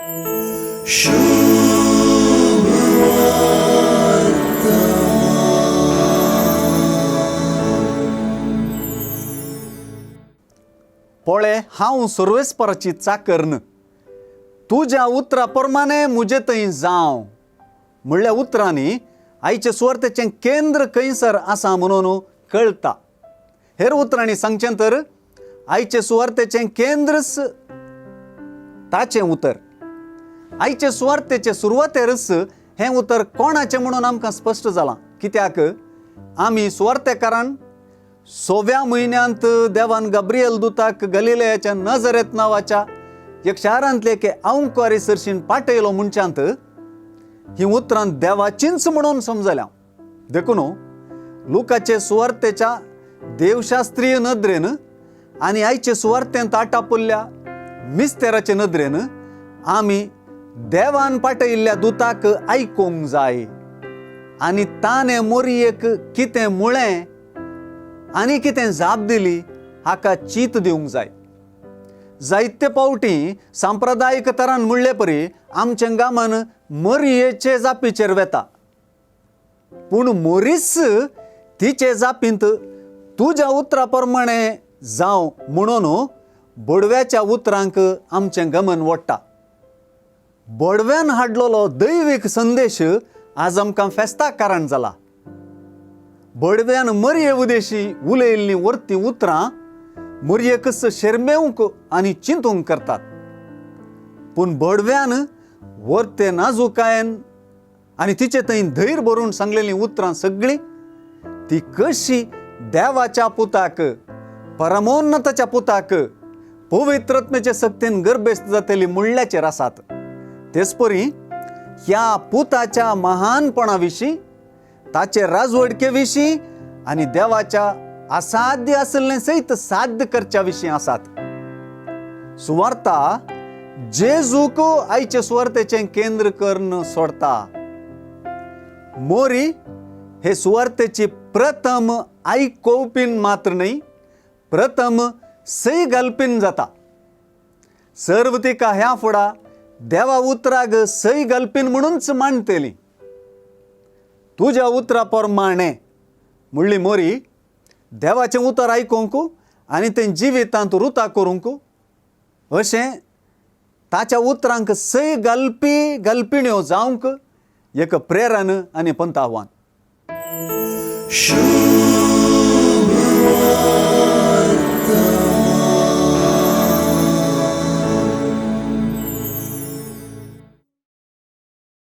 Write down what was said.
पळे हांव सर्वेस्पराची चाकर्न, तुज्या उतरा प्रमाणे म्हजे थंय जावं म्हणल्या उतरांनी आयचे सुवार्तेचें केंद्र खंयसर आसा म्हणून कळटा. हेर उतरांनी सांगचें तर आयचे सुवार्तेचें केंद्रच ताचें उतर. आयचे सुवार्तेचे सुरवातेरच हें उतर कोणाचें म्हणून आमकां स्पश्ट जालां. कित्याक आमी सुवार्तेकारान 6व्या म्हयन्यांत देवान गाब्रियल दुताक गलिलेयाच्या नजरेत नांवाच्या एक शारांतले एके अंकुवारी सरशीन पाटयलो म्हणच्यांत हीं उतरां देवाचींच म्हणून समजल्या. देखून लुकाचे सुवार्तेच्या देवशास्त्रीय नदरेन आनी आयचे सुवार्तेंत आटापुल्ल्या मिस्तेराचे नदरेन आमी देवान पाटयिल्ल्या दुताक आयकूंक जाय आनी ताणें मोरयेक कितें म्हळें आनी कितें जाप दिली हाका चीत दिवंक जाय. जायते पावटी सांप्रदायीक तरान म्हणले परी आमचें गामन मरयेचे जापीचेर वेता, पूण मोरीस तिचे जापींत तुज्या उतरा प्रमाणे जावं म्हणून बडव्याच्या उतरांक आमचें गमन ओडटा. बडव्यान हाडलेलो दैवीक संदेश आज आमकां फेस्ताक कारण जाला. बडव्यान मरये उदेशी उलयल्लीं वर्तीं उतरां मरयेकच शेरमेवंक आनी चिंतूंक करतात, पूण बडव्यान वर्ते नाजुकायेन आनी तिचे थंय धैर्य भरून सांगलेलीं उतरां सगळीं ती कशी देवाच्या पुताक, परमोन्नताच्या पुताक पवित्रत्मेचे सक्तीन गर्भेस्त जातली म्हणल्याचेर आसात. तेच परी ह्या पुताच्या महानपणा विशीं, ताचे राजवडके विशीं आनी देवाच्या असाध्य आशिल्लें सयत साध्य करच्या विशीं आसात. सुवार्ता जेजूक आयचे सुवार्तेचें केंद्र करून सोडता. मोरी हे सुवार्तेची प्रथम आयकोवपीन मात्र न्हय, प्रथम सय घालपीन जाता. सर्व तिका ह्या फुडा देवा उतराक सय घालपीन म्हणूनच मांडटली. तुज्या उतरा प्रमाणे म्हणली मोरी देवाचें उतर आयकूंक आनी तें जिवितांत रुता करूंक अशें ताच्या उतरांक सय घालपी घालपिण्यो जावंक एक प्रेरण आनी पंत आव्हान.